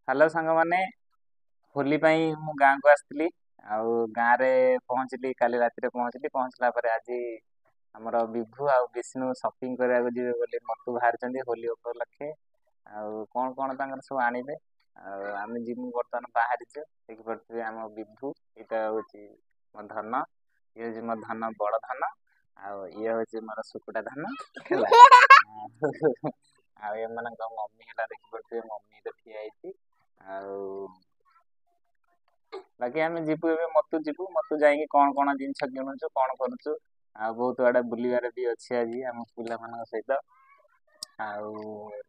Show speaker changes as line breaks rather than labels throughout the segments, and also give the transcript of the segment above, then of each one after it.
Hello ସାଙ୍ଗମାନେ, ହୋଲି ପାଇଁ ମୁଁ ଗାଁକୁ ଆସିଥିଲି ଆଉ ଗାଁରେ ପହଞ୍ଚିଲି, କାଲି ରାତିରେ ପହଞ୍ଚିଲି। ପହଞ୍ଚିଲା ପରେ ଆଜି ଆମର ବିଭୁ ଆଉ ବିଷ୍ଣୁ ସପିଂ କରିବାକୁ ଯିବେ ବୋଲି ମତୁ ବାହାରିଛନ୍ତି ହୋଲି ଉପଲକ୍ଷେ। ଆଉ କ'ଣ କ'ଣ ତାଙ୍କର ସବୁ ଆଣିବେ ଆଉ ଆମେ ଯିବୁ, ବର୍ତ୍ତମାନ ବାହାରିଛୁ। ଦେଖିପାରୁଥିବେ ଆମ ବିଭୁ, ଏଇଟା ହେଉଛି ମୋ ଧନ, ଇଏ ହେଉଛି ମୋ ଧନ ବଡ଼ ଧନ, ଆଉ ଇଏ ହେଉଛି ମୋର ଶୁକୁଟା ଧନ ହେଲା। ଆଉ ଏମାନଙ୍କ ମମି ହେଲା, ଦେଖିପାରୁଥିବେ ମମି ତ ଠିଆ ହେଇଛି। ଆଉ ବାକି ଆମେ ଯିବୁ ଏବେ ମତୁ ଯିବୁ, ମତୁ ଯାଇକି କ'ଣ କ'ଣ ଜିନିଷ କିଣୁଛୁ, କ'ଣ କରୁଛୁ, ଆଉ ବହୁତ ଆଡ଼େ ବୁଲିବାର ବି ଅଛି ଆଜି ଆମ ପିଲାମାନଙ୍କ ସହିତ। ଆଉ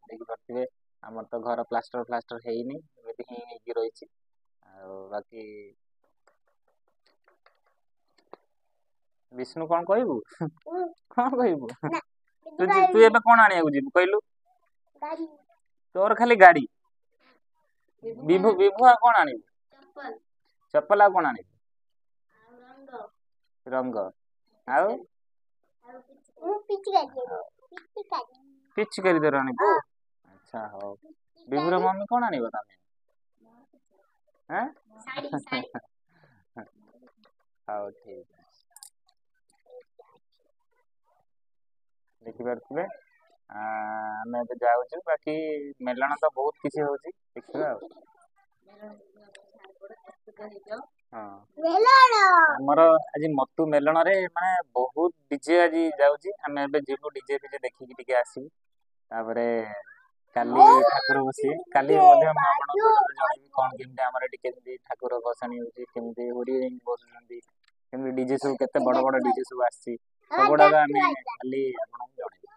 ଦେଖିପାରୁଥିବେ ଆମର ତ ଘର ପ୍ଲାଷ୍ଟର ଫ୍ଲାଷ୍ଟର ହେଇନି, ଏମିତି ହିଁ ହେଇକି ରହିଛି। ଆଉ ବାକି ବିଷ୍ଣୁ କ'ଣ କହିବୁ? କ'ଣ କହିବୁ ତୁ? ତୁ ଏବେ କ'ଣ ଆଣିବାକୁ ଯିବୁ କହିଲୁ? ତୋର ଖାଲି ଗାଡ଼ି। ବିଭୁ, ବିଭୁ ଆଉ କ'ଣ ଆଣିବୁ? ଚପଲ। ଆଉ କ'ଣ ଆଣିବୁ? ରଙ୍ଗ। ଆଉ ପିଚକାରୀ ତୋର ଆଣିବୁ? ଆଚ୍ଛା ହଉ। ବିଭୁର ମମି କ'ଣ ଆଣିବ ତମେ? ହଉ ଠିକ ଅଛି। ଦେଖିପାରୁଥିବେ ଆମେ ଏବେ ଯାଉଛୁ। ବାକି ମେଲଣ ତ ବହୁତ କିଛି ହଉଛି, ଦେଖିବା। ଆଉ ହଁ, ଆମର ଆଜି ମତୁ ମେଲଣରେ ମାନେ ବହୁତ ଡିଜେ ଆଜି ଯାଉଛି। ଆମେ ଏବେ ଯିବୁ, ଡିଜେ ଫିଜେ ଦେଖିକି ଟିକେ ଆସିବୁ। ତାପରେ କାଲି ଠାକୁର ବସିବେ, କାଲି ମଧ୍ୟ ମୁଁ ଆପଣଙ୍କୁ ଜଣେଇବି କ'ଣ କେମିତି ଆମର ଏଠି କେମିତି ଠାକୁର ଭସାଣି ହଉଛି, କେମିତି ହୁରି ଯାଇକି ବସୁଛନ୍ତି, କେମିତି ଡିଜେ ସବୁ କେତେ ବଡ଼ ବଡ଼ ଡିଜେ ସବୁ ଆସିଛି, ସବୁଗୁଡ଼ାକ ଆମେ କାଲି ଆପଣଙ୍କୁ ଜଣେଇବୁ।